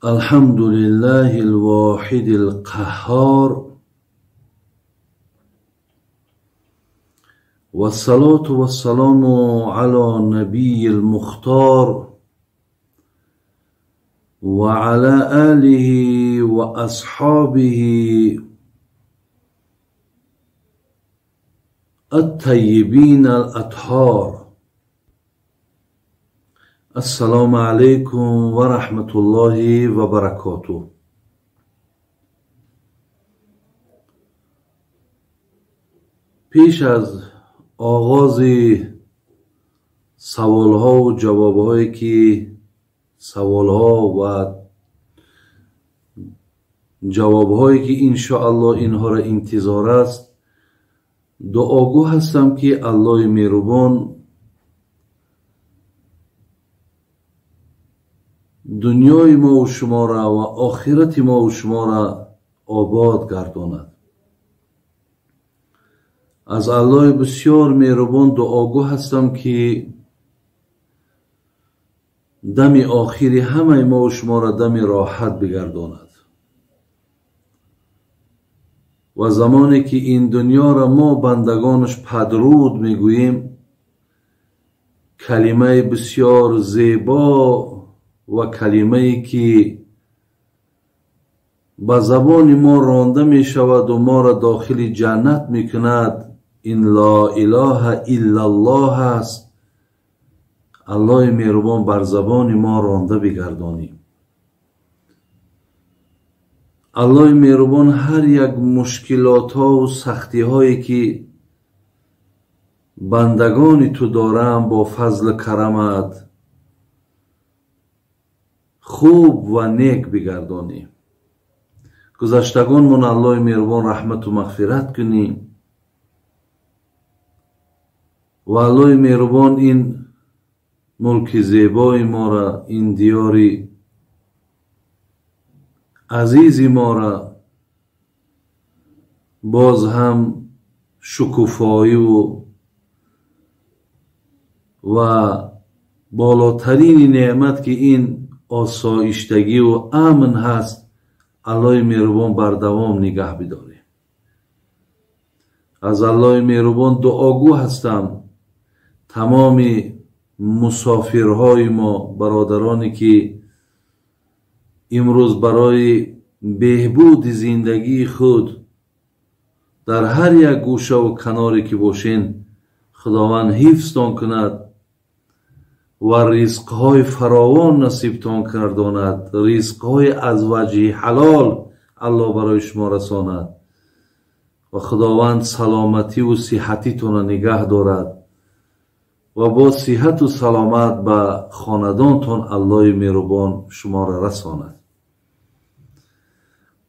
الحمد لله الواحد القهار والصلاة والسلام على نبي المختار وعلى آله وأصحابه الطيبين الأطهار. السلام عليكم ورحمة الله وبركاته. پیش از آغاز سوالها و جوابهایی که سوالها و جوابهایی که انشاءالله اینها را انتظار است، دعاگو هستم که الله مهربان دنیای ما و شما را و آخرت ما و شما را آباد گرداند. از الله بسیار مهربان دعاگو هستم که دم آخری همه ما و شما را دم راحت بگرداند و زمانی که این دنیا را ما بندگانش پدرود میگوییم، کلمه بسیار زیبا و کلمه که به زبان ما رانده می شود و ما را داخل جنت می کند، این لا اله الا الله است. الله مهربان بر زبان ما رانده بگردانی. الله مهربان هر یک مشکلات ها و سختی هایی که بندگان تو دارم با فضل کرمت خوب و نیک بگردانی. گذشتگان من الله مهربان رحمت و مغفرت کنی و الله مهربان این ملک زیبای ما را، این دیاری عزیزی ما را باز هم شکوفایی و بالاترین نعمت که این آسایشتگی و امن هست، الله مهربان بر دوام نگه بداره. از الله مهربان دعاگو هستم تمام مسافرهای ما، برادرانی که امروز برای بهبود زندگی خود در هر یک گوشه و کناری که باشین، خداوند حفظتان کند و رزقهای فراوان نصیبتان کرداند، رزقهای از وجه حلال الله برای شما رساند و خداوند سلامتی و صحتیتان را نگه دارد و با صحت و سلامت به خاندانتان الله مهربان شما را رساند.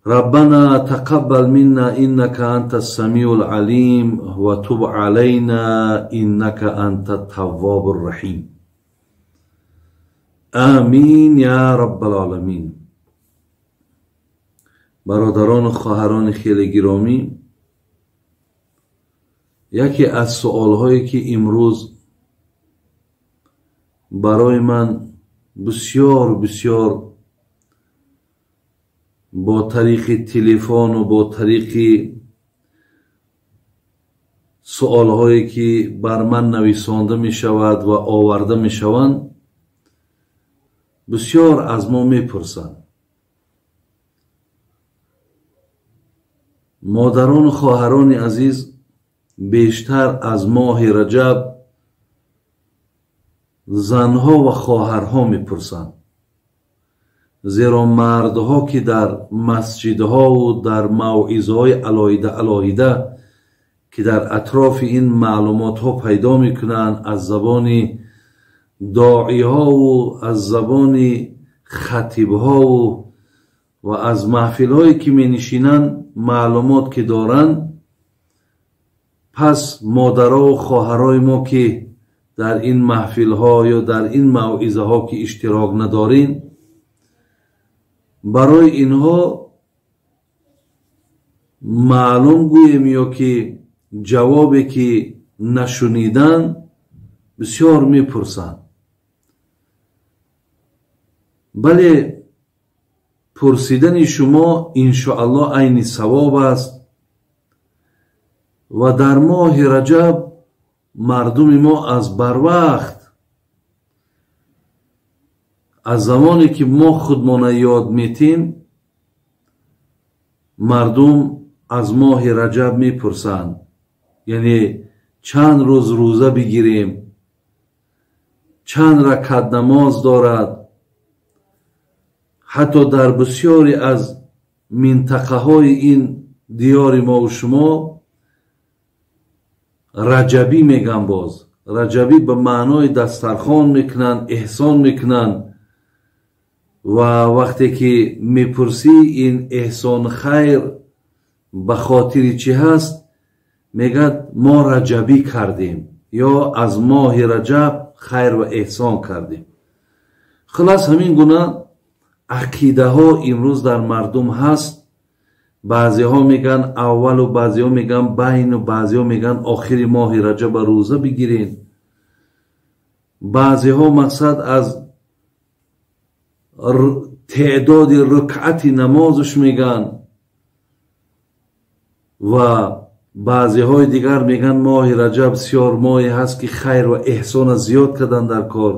ربنا تقبل منا انك انت السمیع العلیم و تب علینا انك انت التواب الرحیم. آمین یا رب العالمین. برادران و خواهران خیلی گرامی، یکی از سوالهایی که امروز برای من بسیار بسیار با طریق تلفن و با طریق سوالهایی که بر من نویسانده می شود و آورده می شوند، بسیار از ما می پرسند. مادران و خواهران عزیز، بیشتر از ماه رجب زنها و خواهرها میپرسند، زیرا مردها که در مسجدها و در موعظه‌های علاحده علاحده که در اطراف این معلومات ها پیدا میکنند، از زبان داعی ها و از زبان خطیب ها و از محفل هایی که می نشینند معلومات که دارند، پس مادرها و خواهرای ما که در این محفل ها یا در این موعظه ها که اشتراک ندارین، برای اینها معلوم گوییم یا که جوابی که نشنیدن بسیار میپرسند. بله، Пурсидани шумо иншоаллоҳ айни савоб аст ва дар моҳи Раҷаб мардуми мо аз барвақт, аз замоне ки мо худмона ёд метем, мардум аз моҳи Раҷаб мепурсанд, яъне чанд рӯз рӯза бигирем, чанд ракат намоз дорад. Ҳатто дар бисёре аз минтақаҳои ин диёри мову шумо раҷабӣ меган. Боз раҷабӣ ба маънои дастархон мекунанд, эҳсон мекунанд ва вақте ки мепурсӣ ин эҳсон хайр ба хотири чӣ ҳаст, мегӯяд мо раҷабӣ кардем ё аз моҳи Раҷаб хайр ва эҳсон кардем. Хулас, ҳамин гуна ақидаҳо имрӯз дар мардум ҳаст. Баъзеҳо мегӯянд аввалу, баъзеҳо мегӯянд байну, баъзеҳо мегӯянд охири моҳи Раҷаба рӯза бигирен. Баъзеҳо мақсад аз теъдоди рукъати намозаш мегӯянд ва баъзеҳои дигар мегӯянд моҳи Раҷаб бисёр моҳе ҳаст ки хайр ва эҳсона зиёд кардан дар кор.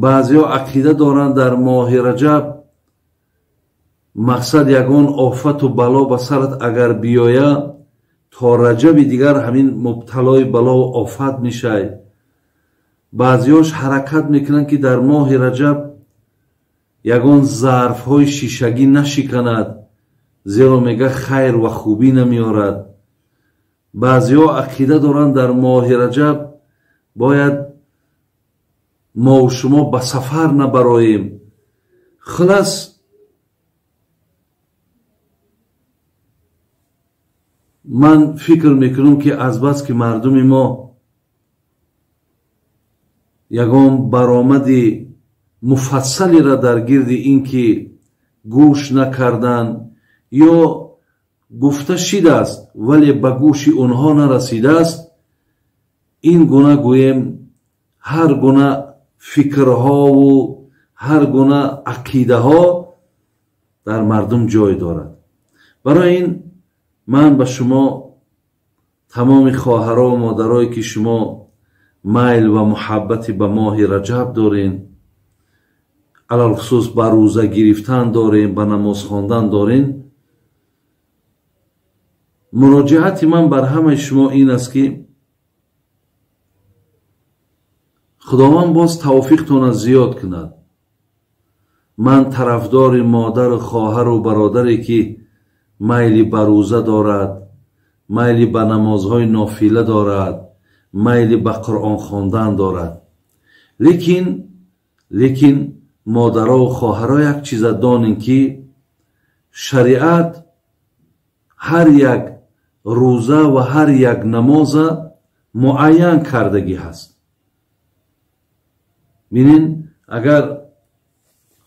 Баъзеҳо ақида доранд дар моҳи Раҷаб мақсад ягон офату бало ба сарат агар биёя, то Раҷаби дигар ҳамин мубталои балову офат мешай. Баъзеҳош ҳаракат мекунанд ки дар моҳи Раҷаб ягон зарфҳои шишагӣ нашиканад, зеро мега хайр ва хубӣ намеорад. Баъзеҳо ақида доранд дар моҳи Раҷаб бояд мову шумо ба сафар набароем. Хулас, ман фикр мекунам ки азбаски мардуми мо ягон баромади муфассалеро дар гирди ин ки гӯш накардан ё гуфта шидааст, вале ба гӯши онҳо нарасидааст, ин гуна гӯем ҳар гуна фикрҳову ҳар гуна ақидаҳо дар мардум ҷой дорад. Барои ин ман ба шумо тамоми хоҳаро ва модарое ки шумо майл ва муҳаббати ба моҳи Раҷаб дорен, алалхусус ба рӯза гирифтан дорем, ба намоз хондан дорен, муроҷиати ман бар ҳамаи шумо ин аст ки Худованд боз тавфиқтона зиёд кунад. Ман тарафдори модару хоҳару бародаре ки майли ба рӯза дорад, майли ба намозҳои нофила дорад, майли ба Қуръон хондан дорад. Лекин модарову хоҳаро як чиза донем ки шариат ҳар як рӯза ва ҳар як намоза муайян кардагӣ ҳаст. Бинин, агар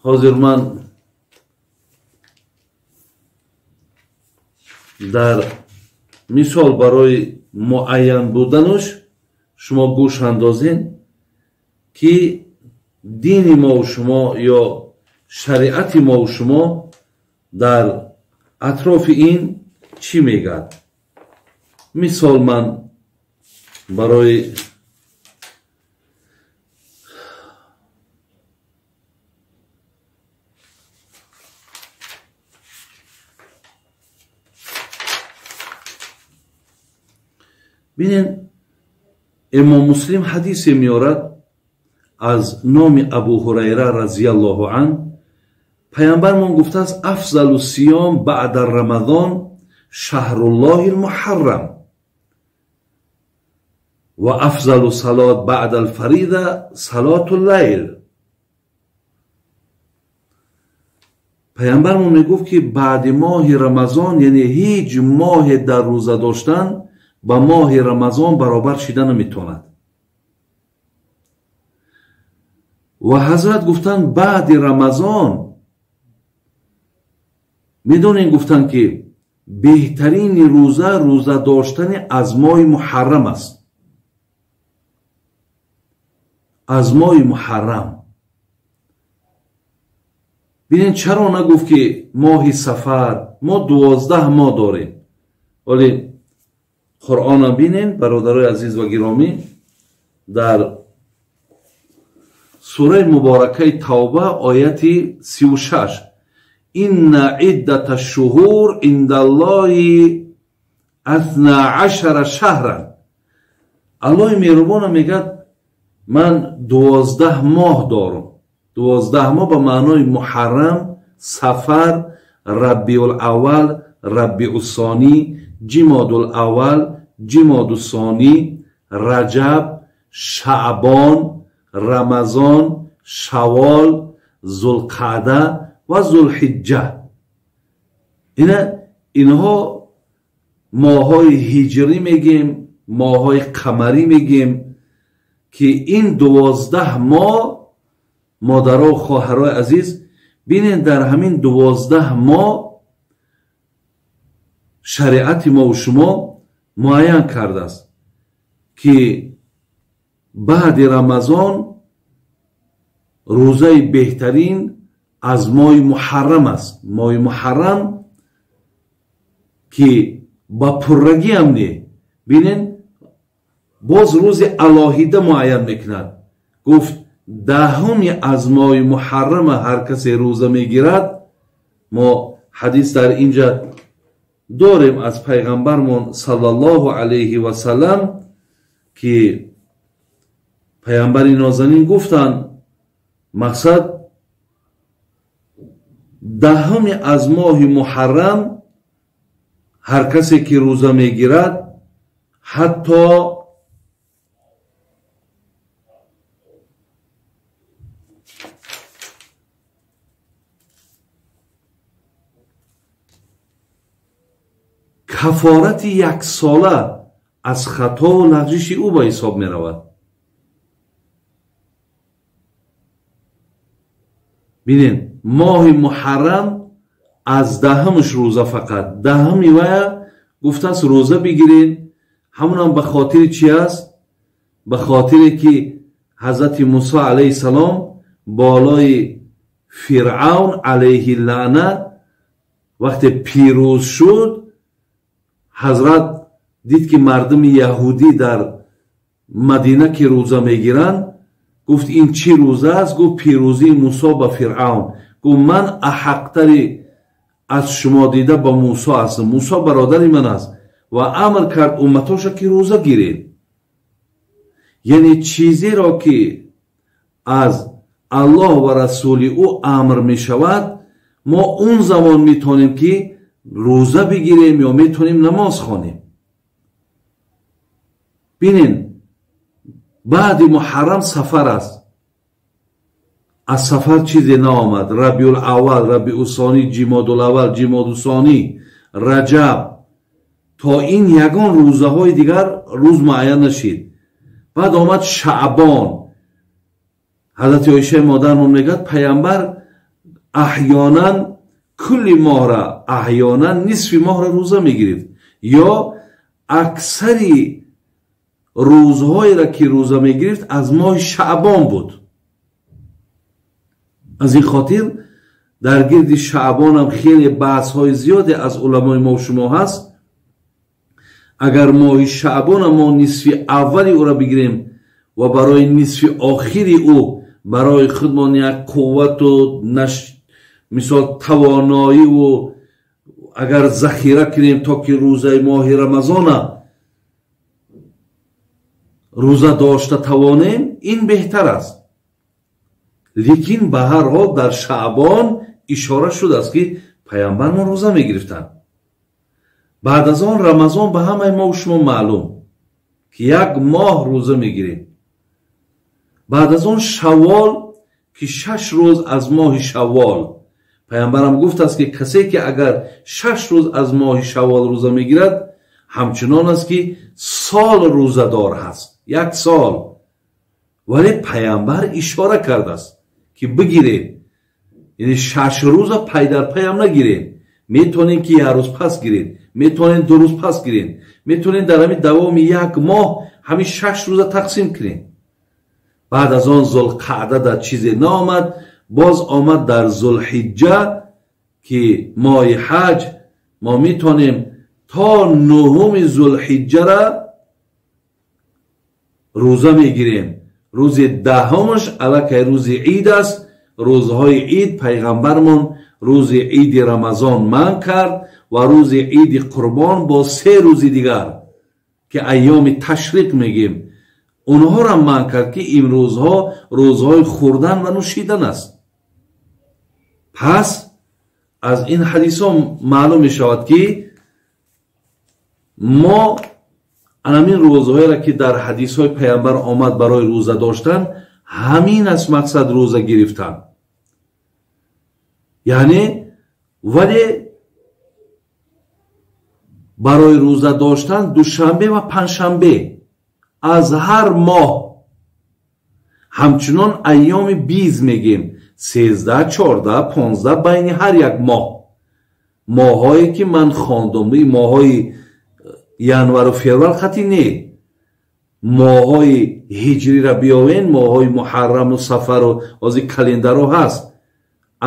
ҳозир ман дар мисол барои муайян буданаш шумо гӯш андозен ки дини мову шумо ё шариати мову шумо дар атрофи ин чӣ мегӯяд. Мисол ман барои бинен, Имом Муслим ҳадисе меорад аз номи Абу Ҳурайра разияллоҳу ан. Паямбармон гуфтааст: афзалу сиём баъда Рамазон шаҳруллоҳи лмуҳаррам ва афзалу салот баъда алфарида салоту лайл. Паямбармон мегуфт ки баъди моҳи Рамазон, яъне ҳеҷ моҳе дар рӯза доштан ба моҳи Рамазон баробар шида наметавонад. Ва ҳазрат гуфтанд баъди Рамазон медонем, гуфтанд ки беҳтарини рӯза рӯза доштани аз моҳи муҳаррам аст. Аз моҳи муҳаррам. Бинед, чаро нагуфт ки моҳи сафар? Мо 12 моҳ дорем. Вале Қуръона бинед, бародарои азиз ва гиромӣ, дар сураи муборакаи Тавба ояти 36: инна иддата шуҳур индаллоҳи 12 шаҳран. Аллоҳи меҳрубона мегӯяд ман 12 моҳ дорам. 12 моҳ ба маънои Муҳаррам, Сафар, Рабиулаввал, Рабиусонӣ, Ҷимодулаввал, Ҷимодусонӣ, Раҷаб, Шаъбон, Рамазон, Шавол, Зулқаъда ва Зулҳиҷҷа. Инҳо моҳҳои ҳиҷрӣ мегем, моҳҳои қамарӣ мегем, ки ин 12 моҳ, модаро хоҳарои азиз, бинед, дар ҳамин 12 моҳ шариати мо шумо муайян кардааст, ки баъди Рамазон рӯзаи беҳтарин аз моҳи Муҳаррам аст. Моҳи Муҳаррам ки ба пуррагиам не, бинед, боз рӯзи алоҳида муайян мекунад. Гуфт 10 аз моҳи Муҳаррама ҳар касе рӯза мегирад. Мо ҳадис дар инҷа дорем аз пайғамбармон саллаллоҳу алайҳи васаллам, ки пайғамбари нозанин гуфтанд, мақсад 10 аз моҳи Муҳаррам ҳар касе ки рӯза мегирад, ҳатто кафорати яксола аз хатову лағжиши ӯ ба ҳисоб меравад. Бинед, моҳи Муҳаррам аз 10-ш рӯза, фақат 10-ми вая гуфтааст рӯза бигиред. Ҳамонам ба хотири чи аст? Ба хотире ки ҳазрати Мусо алайҳи салом болои Фиръавн алайҳи лаъна вақте пирӯз шуд, ҳазрат дид ки мардуми яҳудӣ дар Мадина ки рӯза мегиранд, гуфт ин чӣ рӯза аст? Гуфт пирӯзии Мусо ба Фиръавн. Гуфт ман аҳақтари аз шумо дида ба Мусо ҳастам, Мусо бародари ман аст. Ва амр кард умматоша ки рӯза гиред. Яъне чизеро ки аз Аллоҳ ва расули ӯ амр мешавад, мо он замон метавонем ки рӯза бигирем ё метавонем намоз хонем. Бинед, баъди Муҳаррам сафар аст. Аз сафар чизе наомад. Рабиулаввал, Рабиусонӣ, Ҷимодулаввал, Ҷимодусонӣ, Раҷаб, то ин ягон рӯзаҳои дигар рӯз муайян нашид. Баъд омад Шаъбон. Ҳазрати Оишаи модармон мегӯяд пайғамбар аҳёнан кулли моҳра, аҳёнан нисфи моҳра рӯза мегирифт, ё аксари рӯзҳоеро ки рӯза мегирифт аз моҳи Шаъбон буд. Аз ин хотир дар гирди Шаъбонам хеле баҳсҳои зиёде аз уламои мо шумо ҳаст. Агар моҳи Шаъбона мо нисфи аввали ӯро бигирем ва барои нисфи охири ӯ барои худмон як қуввату мисол тавоноиву агар захира кунем то ки рӯзаи моҳи Рамазона рӯза дошта тавонем, ин беҳтар аст. Лекин ба ҳар ҳол дар Шаъбон ишора шудааст ки пайғамбармон рӯза мегирифтанд. Баъд аз он Рамазон ба ҳамаи мо шумо маълум ки як моҳ рӯза мегирем. Баъд аз он Шаввол ки 6 рӯз аз моҳи Шаввол, пайғамбарам гуфтааст ки касе ки агар 6 рӯз аз моҳи Шаввол рӯза мегирад, ҳамчунон аст ки сол рӯзадор ҳаст, як сол. Вале пайғамбар ишора кардааст ки бигиред, яъне 6 рӯза пай дар пайам нагиред. Метавонед ки як рӯз пас гиред, метавонед 2 рӯз пас гиред, метавонед дар ҳамин давоми як моҳ ҳамин 6 рӯза тақсим кунед. Баъд аз он Зулқаъда дар чизе наомад. Боз омад дар Зулҳиҷҷа, ки моҳи ҳаҷ, мо метонем то нуҳуми Зулҳиҷҷара рӯза мегирем. Рӯзи даҳумаш аллакай рӯзи ид аст. Рӯзҳои ид пайғамбармон рӯзи иди Рамазон манъ кард ва рӯзи иди Қурбон бо се рӯзи дигар, ки айёми ташриқ мегем, онҳоро манъ кард, ки имрӯзҳо рӯзҳои хӯрдан ва нӯшидан аст. Пас аз ин ҳадисҳо маълум мешавад, ки мо анамин рӯзҳоеро, ки дар ҳадисҳои пайғамбар омад барои рӯза доштан, ҳамин аст мақсад рӯза гирифтан. Яъне вале барои рӯза доштан душанбе ва панҷшанбе аз ҳар моҳ, ҳамчунон айёми биз мегем, 13, 14, 15 байни ҳар як моҳ, моҳҳое ки ман хондум, моҳҳои январу феврал хати не, моҳҳои ҳиҷриро биёвен, моҳҳои муҳарраму сафару ози календаро ҳаст,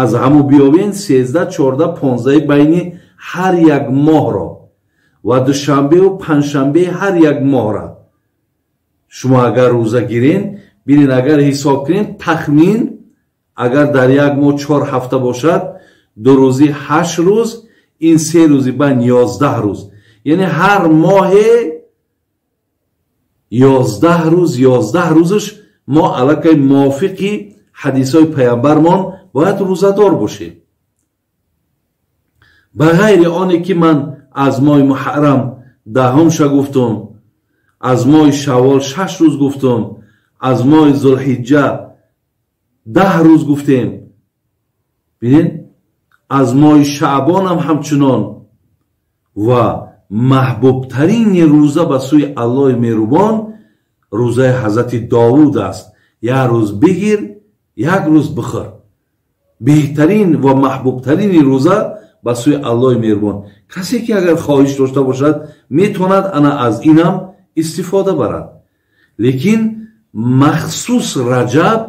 аз ҳаму биёвен 13, 14, 15 байни ҳар як моҳро ва душанбеу панҷшанбе ҳар як моҳра шумо агар рӯза гирен, бинед, агар ҳисоб кунем, тахмин агар дар як моҳ 4 ҳафта бошад, 2 рӯзи 8 рӯз, ин 3 рӯзи байн 11 рӯз, яъне ҳар моҳе 11 рӯз, 11 рӯзаш мо аллакай мувофиқи ҳадисҳои пайғамбармон бояд рӯзадор бошем. Ба ғайри оне ки ман аз моҳи муҳаррам даҳумша гуфтум, аз моҳи шаввол 6 рӯз гуфтум, аз моҳи Зулҳиҷҷа 10 рӯз гуфтем, бинед, аз моҳи шаъбонам ҳамчунон. Ва маҳбубтарини рӯза ба сӯи Аллоҳи меҳрубон рӯзаи ҳазрати Довуд аст. Як рӯз бигир, як рӯз бихӯр. Беҳтарин ва маҳбубтарини рӯза ба сӯи Аллоҳи меҳрубон. Касе ки агар хоҳиш дошта бошад, метавонад ана аз инам истифода барад. Лекин махсус Раҷаб,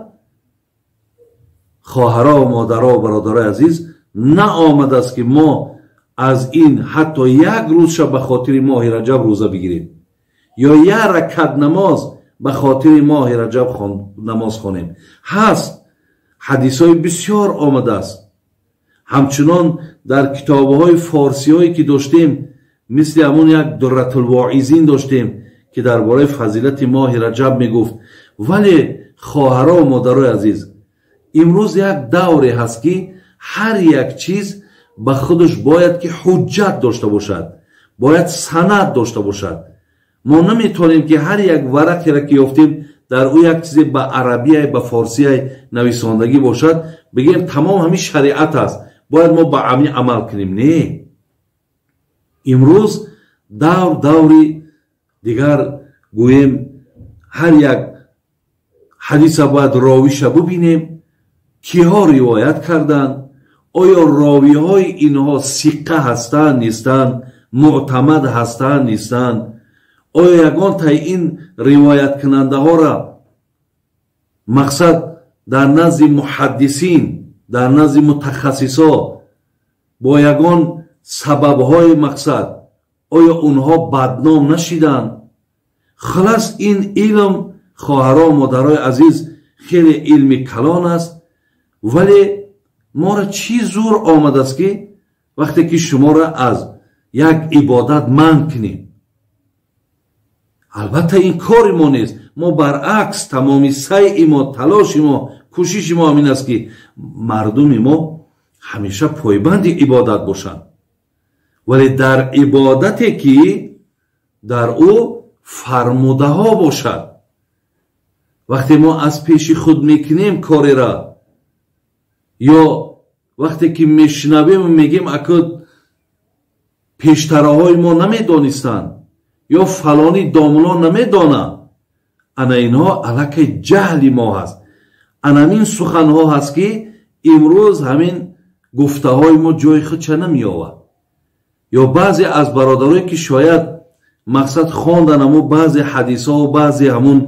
хоҳаро, модаро, бародарои азиз, наомадааст ки мо аз ин ҳатто як рӯзша ба хотири моҳи Раҷаб рӯза бигирем ё як ракат намоз ба хотири моҳи Раҷаб намоз хонем. Ҳаст ҳадисҳои бисёр омадааст. Ҳамчунон дар китобҳои форсиҳое ки доштем, мисли ҳамон як Дурратулвоизин доштем, ки дар бораи фазилати моҳи Раҷаб мегуфт. Вале хоҳаро, модарои азиз, имрӯз як давре ҳаст, ки ҳар як чиз ба худаш бояд ки ҳуҷҷат дошта бошад, бояд санад дошта бошад. Мо наметавонем ки ҳар як варақеро ки ёфтем, дар ӯ як чизе ба арабияй, ба форсияй нависондагӣ бошад, бигем тамом ҳамин шариат аст, бояд мо ба ҳамин амал кунем. Не, имрӯз давр даври дигар, гӯем, ҳар як ҳадиса бояд ровиша бубинем, киҳо ривоят карданд, оё ровиҳои инҳо сиқа ҳастанд нестанд, муътамад ҳастанд нестанд, оё ягонтаи ин ривояткунандаҳоро мақсад дар назди муҳаддисин, дар назди мутахассисо бо ягон сабабҳои мақсад оё онҳо бадном нашиданд. Халас ин илм, хоҳаро, модарои азиз, хеле илми калон аст, вале моро чӣ зур омадааст, ки вақте ки шуморо аз як ибодат манъ кунем. Албатта ин кори мо нест. Мо баръакс тамоми сайи мо, талоши мо, кӯшиши мо ҳамин аст, ки мардуми мо ҳамеша пойбанди ибодат бошанд, вале дар ибодате ки дар ӯ фармудаҳо бошад. Вақте мо аз пеши худ мекунем кореро, ё вақте ки мешунавем мегем аку пештараҳои мо намедонистанд ё фалони домуло намедонанд, ана инҳо аллакай ҷаҳли мо ҳаст. Анамин суханҳо ҳаст, ки имрӯз ҳамин гуфтаҳои мо ҷои худша намеёвад. Ё баъзе аз бародарое ки шояд мақсад хондан ҳамун баъзе ҳадисҳо, баъзе ҳамун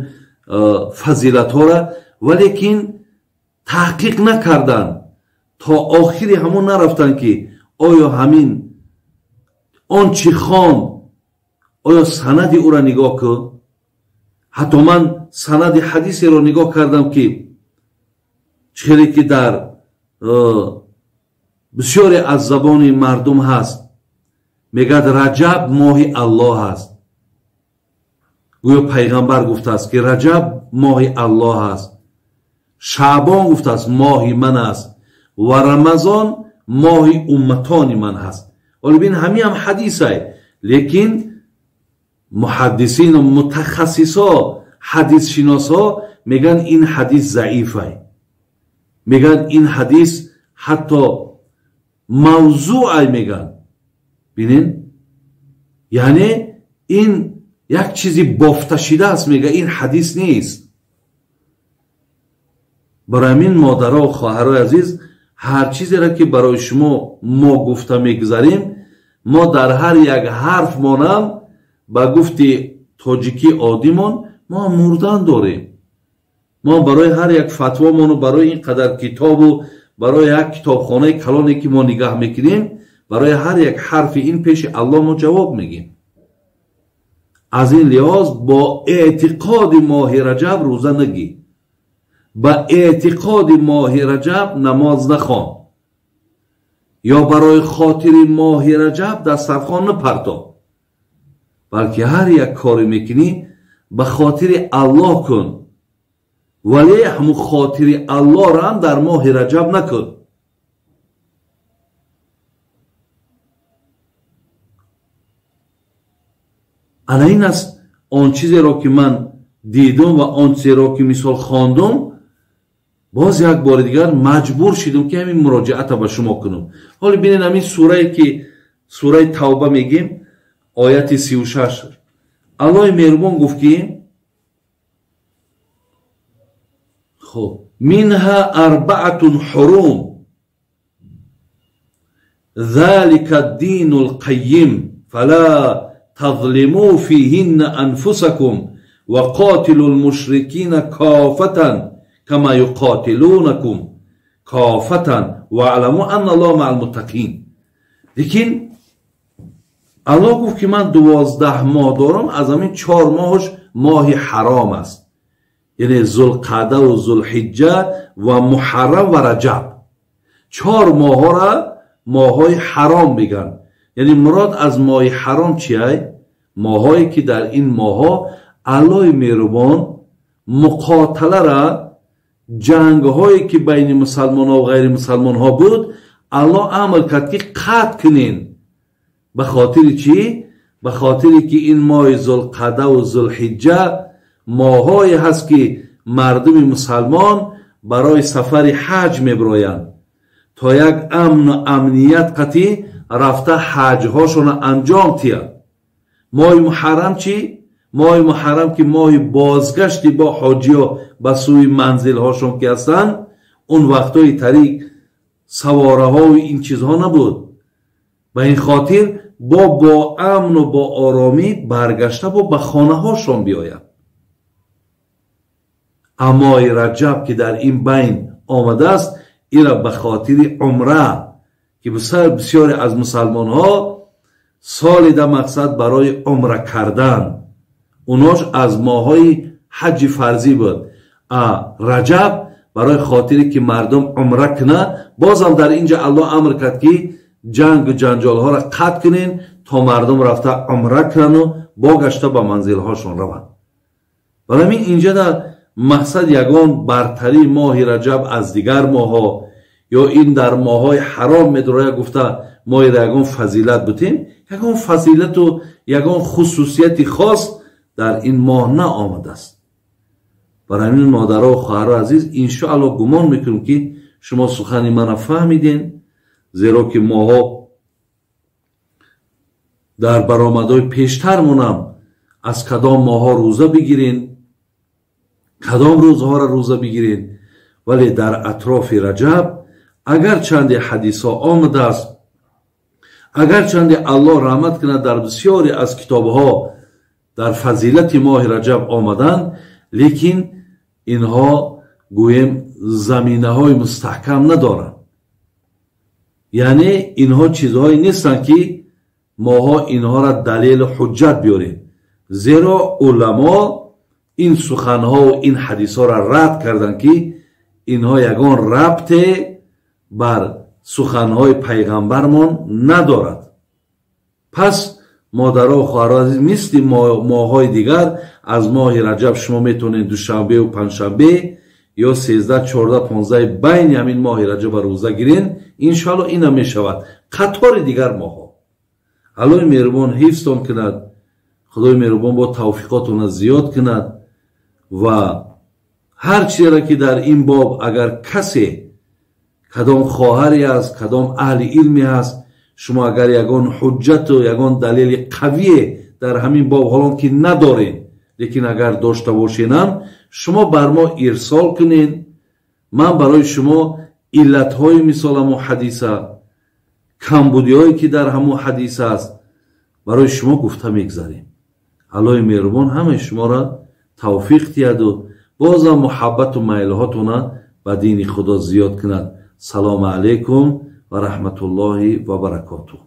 фазилатҳоро, валекин таҳқиқ накарданд, то охири ҳамон нарафтанд ки оё ҳамин он чӣ хонд, оё санади ӯра нигоҳ кун. Ҳатто ман санади ҳадисеро нигоҳ кардам ки хеле ки дар бисёре аз забони мардум ҳаст, мегӯяд Раҷаб моҳи Аллоҳ аст. Гӯё пайғамбар гуфтааст ки Раҷаб моҳи Аллоҳ аст, Шаъбон гуфтааст моҳи ман аст ва Рамазон моҳи умматони ман ҳаст. Ҳоло бин, ҳамин ҳам ҳадисай, лекин муҳаддисину мутахассисо, ҳадисшиносо мегӯянд ин ҳадис заифай, мегӯянд ин ҳадис ҳатто мавзӯъай мегӯянд. Бинин, яъне ин як чизи бофташида аст, мега ин ҳадис нест. Барои ҳамин модаро ва хоҳарои азиз, ҳар чизеро ки барои шумо мо гуфта мегузарем, мо дар ҳар як ҳарф монам ба гуфти тоҷикӣ оддимон мо мурдан дорем. Мо барои ҳар як фатвомону барои ин қадар китобу барои як китобхонаи калоне ки мо нигаҳ мекунем, барои ҳар як ҳарфи ин пеши Аллоҳ мо ҷавоб мегем. Аз ин лиҳоз бо эътиқоди моҳи Раҷаб рӯза нагир, ба эътиқоди моҳи Раҷаб намоз нахон, ё барои хотири моҳи Раҷаб дастархон напарто, балки ҳар як коре мекунӣ ба хотири Аллоҳ кун, вале ҳамун хотири Аллоҳро ҳам дар моҳи Раҷаб накун. Ана ин аст он чизеро ки ман дидум ва он чизеро ки мисол хондум, боз як бори дигар маҷбур шидум ки ҳамин муроҷиата ба шумо кунам. Ҳоло бинед, ҳамин сурае ки сураи Тавба мегем, ояти 36, Аллоҳи меҳрубон гуфт ки хуб, минҳа арбаатун ҳурум залика дину лқайим фала تظلموا فيهن أنفسكم وقاتلوا المشركين كافة كما يقاتلونكم كافة واعلموا أن الله مع المتقين. لیکن الله گفت که من 12 ماه دارم، از همین 4 ماهش ماه حرام است، یعنی ذوالقعده و ذوالحجه و محرم و رجب. 4 ماه را ماهای حرام میگن. یعنی مراد از ماه حرام چیه؟ ماهایی که در این ماها الله مهربان مقاتله را، جنگ هایی که بین مسلمان ها و غیر مسلمان ها بود، الله امر کرد که قطع کنین. به خاطر چی؟ به خاطر که این ماه ذوالقعده و ذوالحجه ماهایی هست که مردم مسلمان برای سفر حج میبرایند تا یک امن و امنیت قطعی رفته حجهاشون انجام تیه. ماه محرم چی؟ ماه محرم که ماه بازگشتی با حاجی ها به سوی منزل هاشون که هستن، اون وقتای طریق سواره ها و این چیزها نبود. به این خاطر با امن و با آرامی برگشته با به خانه هاشون بیاید. اما رجب که در این بین آمده است، ایرا به خاطر عمره که بسیاری از مسلمان ها سال در مقصد برای عمره کردن، اوناش از ماهای حج فرضی بود. رجب برای خاطری که مردم عمره کنه، بازم در اینجا الله امر کرد که جنگ و جنجال ها را قطع کنین تا مردم رفته عمره کنن و با گشته به منزل هاشون روند. برای همین اینجا در مقصد یگان برتری ماه رجب از دیگر ماها یا این در ماهای حرام میدرایه گفته ما یگان فضیلت بتیم، یگان فضیلت و یگان خصوصیت خاص در این ماه نه آمده است. برای همین مادرها و خواهرها عزیز، انشاءالله گمان میکنم که شما سخن من فهمیدین، زیرا که ماها در برآمدهای پیشترمونم از کدام ماها روزه بگیرین، کدام روزها را روزه بگیرین، ولی در اطراف رجب اگر چند حدیث ها آمده است، اگر چند الله رحمت کنه در بسیاری از کتاب ها در فضیلت ماه رجب آمدن، لیکن اینها гӯем заминаҳои мустаҳкам надоранд. Яъне инҳо чизҳое нестанд, ки моҳо инҳоро далелу ҳуҷҷат биёрем, зеро уламо ин суханҳову ин ҳадисҳоро рад карданд, ки инҳо ягон рабте бар суханҳои пайғамбармон надорад. Пас модаро, хоҳаро азиз, мисли моҳҳои дигар аз моҳи Раҷаб шумо метавонед душанбеу панҷшанбе ё 13, 14, 15 байни ҳамин моҳи Раҷаба рӯза гирен, иншоалло инам мешавад қатори дигар моҳҳо. Аллоҳи меҳрубон ҳифзтон кунад, Худои меҳрубон бо тавфиқотона зиёд кунад ва ҳар чизеро ки дар ин боб агар касе, кадом хоҳаре аст, кадом аҳли илме ҳаст, шумо агар ягон ҳуҷҷату ягон далели қавие дар ҳамин боб, ҳолон ки надорем, лекин агар дошта бошенам, шумо бар мо ирсол кунед. Ман барои шумо иллатҳои мисол ҳамун ҳадиса, камбудиҳое ки дар ҳамун ҳадиса аст, барои шумо гуфта мегзарем. Аллоҳи меҳрубон ҳамаи шуморо тавфиқ диҳаду бозам муҳаббату майлҳотона ба дини Худо зиёд кунад. Салому алайкум ва раҳматуллоҳи ва баракотуҳ.